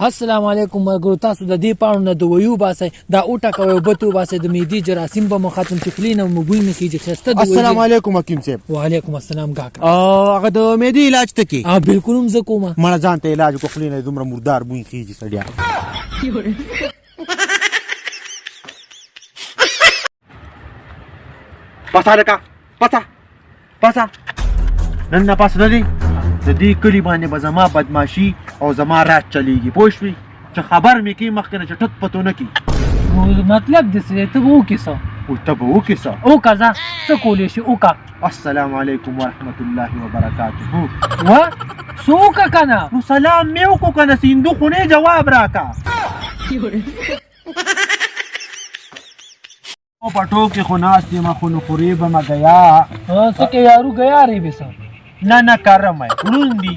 السلام علیکم ملګرو، تاسو د دې پاڼو نه د ویو باسئ، دا وټکوئ او بت وباسئ، د معدې جراثیم به مو ختم شي، خولې نه مو بوی نه کېږي، ښایسته د السلام علیکم حکیم صاحب. وعلیکم السلام ګاکا. هغه د معدې علاج ته کې؟ بالکل هم زه کوم. مړه ځان ته علاج وکړه، خولې نه دومره مردار بوی خېږي سړیا. پسا لکه پسا پسا نن نه پس نه دی د دې کلي باندې به زما بدماشي او زما راج چلیږي، پوه شوې؟ چې خبر مې کې مخکې نه چې ټک پتو نه کي. مطلب دې څه دی؟ ته به وکړې څه؟ او ته به وکړې څه؟ وکړه ځه، څه کولی شي وکړه. السلام علیکم ورحمت الله وبرکاته. وه څه وکړه که نه؟ نو سلام مې وکړو که نه، سیندو خو نه جواب راکړه. پټو کې خو ناست یم، خو نو خورې به مه ګیا. څه کې یارو ګیا ریبې څه؟ نه نه کرم یې ړوند دي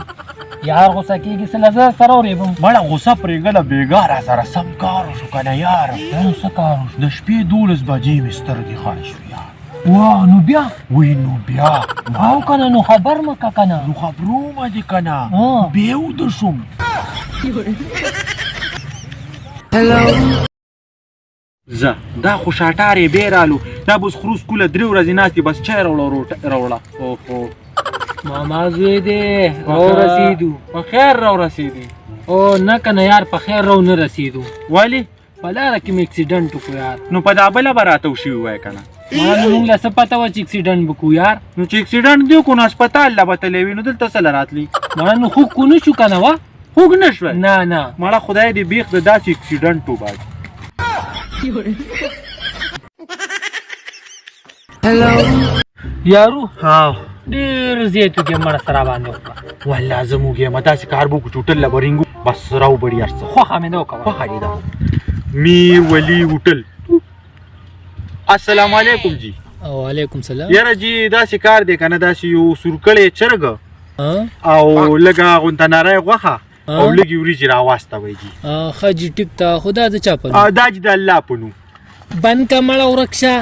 یار، غوسه کېږي څه له زه سره ورېبم. مړه غوسه پرېږده، بېګا را سره سم کار وشو که نه یار. څه کار وشو؟ د شپې 12 بجې مې سترګې خړې شوې یار. واه نو بیا؟ وی نو بیا او که نه نو خبر مه که که نه. نو خبرومه دې که نه، بیا وده شوم. زه دا خو شاټارې بیا رالو، دا به اوس خرو سکوله 3 ورځې ناست دي، بس چای راوړه روټه راوړه. اوهو ماما زوی دی راورسېدو. په خیر راورسېدې؟ او نه که نه یار، په خیر راو نه رسېدو. ولې؟ په لاره کې مې اکسیډنټ وکړو یار. نو په دا بله به راته وشوي وای که نه؟ ما نو موږ له څه پته وه چې اکسیډنټ به کوو یار. نو چې اکسیډنټ دې وکړو نو هسپتال له به تللی وي، نو دلته څه له راتلي؟ ما نو خوږ خو نه شو که نه؟ وه خوږ نه شوی؟ نه نه. مړه خدای دې بیخ د داسې اکسیډنټ وباسي. یارو ها ډېر زیات وږی مړه سره باندې وکړه. والله زه موږ یم، داسې کار به وکړو چې هوټل له به رینګو بس راوبړي هر څه. خوښه مې نه وکوه. خوښه دې ده. میر ولي هوټل. السلام علیکم جی. وعلیکم سلام. یاره جی داسې کار دی که نه، داسې یو سور کړی چرګ او لږه غونته نری غوښه او لږې وریجې راواستوئ جي. ښه جي ټیک ته، خو دا د چا په نوم؟ دا جي د الله په نوم. بند که مړه ورک شه.